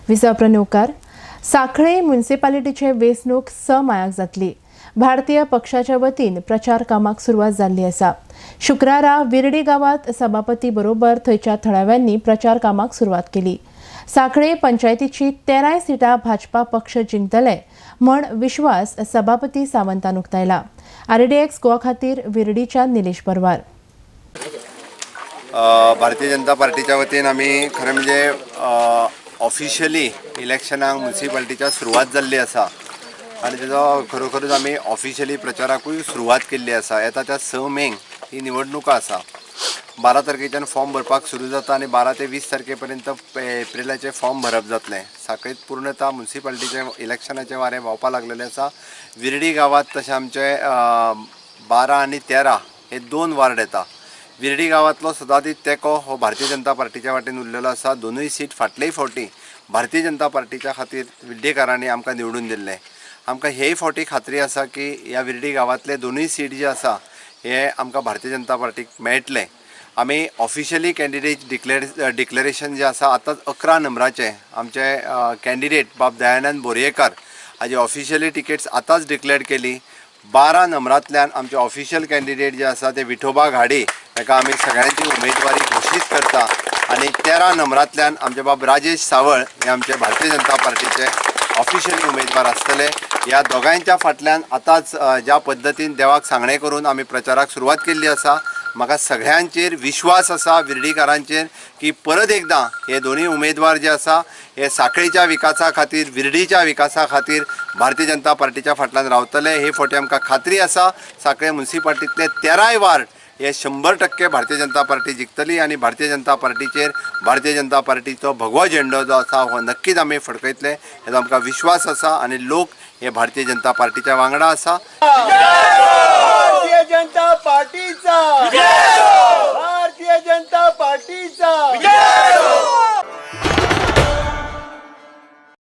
विजय. सांखळे म्युनिसिपालिटीचे वेंचणूक 6 मेयाक जातली. भारतीय पक्षाच्या वतीन प्रचार कामाक सुरवात जाल्ली आसा. शुक्रारा विर्डी गांवात सभापती बरोबर थंयच्या थळाव्यांनी प्रचार कामाक सुरवात केली. सांखळे पंचायतीची 13 सिटां भाजपा पक्ष जिंकतले म्हण विश्वास सभापती सावंतान उक्तायला. आरडीएक्स गोवा खातीर विर्डीच्या निलेश परवार. भारतीय जनता पार्टीच्या वतीन आमी खरें म्हणजे ऑफिशियली इलेक्शनाक म्युनिसिपालिटीच्या सुरवात जाल्ली आसा आनी तेजो खरोखरूच आमी ऑफिशियली प्रचाराकूय सुरवात केल्ली आसा. येता त्या 6 मेक ही निवडणुका आसा. 12 तारखेच्यान फॉर्म भरपाक सुरू जाता आनी 12 ते 20 तारखे पर्यंत एप्रिलाचे फॉर्म भरप जातलें. सांखळेंत पूर्णता म्युनिसिपालिटीचें इलेक्शनाचें वारें व्हांवपाक लागलेलें आसा. विर्डी गांवांत तशें आमचे 12 आनी 13 हे दोन वार्ड येता. विर्डी गांवांतलो सदांच तेंको हो भारतीय जनता पार्टीच्या वाटेन उरलेलो आसा. दोनूय सीट फाटलेय फावटी भारतीय जनता पार्टीच्या खातीर विर्डेकारांनी आमकां निवडून दिल्लें. आमकां हेय फावटी खात्री आसा की ह्या विर्डी गांवांतले दोनूय सीट जे आसा हे आमकां भारतीय जनता पार्टीक मेळटले. आमी ऑफिशियली कॅन्डिडेट डिक्लेरेशन जे आसा, आतांच 11 नंबराचे आमचे कॅन्डिडेट बाब दयानंद बोरयेकर हाजी ऑफिशियली टिकेट्स आतांच डिक्लेअर केली. 12 नंबरांतल्यान आमचे ऑफिशियल कॅन्डिडेट जे आसा ते विठोबा घाडी हाका आमी सगळ्यांची उमेदवारी घोशीत करता आनी 13 नंबरांतल्यान आमचे बाब राजेश सावळ हे आमचे भारतीय जनता पार्टीचे ऑफिशियली उमेदवार आसतले. ह्या दोगांयच्या फाटल्यान आतांच ज्या पद्दतीन देवाक सांगणें करून आमी प्रचाराक सुरवात केल्ली आसा, म्हाका सगळ्यांचेर विश्वास आसा विर्डीकारांचेर की परत एकदां हे दोनूय उमेदवार जे आसा हे सांखळेच्या विकासा खातीर, विर्डीच्या विकासा खातीर भारतीय जनता पार्टीच्या फाटल्यान रावतले. हे फावटी आमकां खात्री आसा, सांखळे म्युनिसिपालिटींतले 13 वार्ड हे 100% भारतीय जनता पार्टी जिखतली आनी भारतीय जनता पार्टीचेर भारतीय जनता पार्टीचो भगवो झेंडो जो आसा हो नक्कीच आमी फडकयतले हेजो आमकां विश्वास आसा आनी लोक हे भारतीय जनता पार्टीच्या वांगडा आसा. भारतीय जनता पार्टीचा, भारतीय जनता पार्टीचा.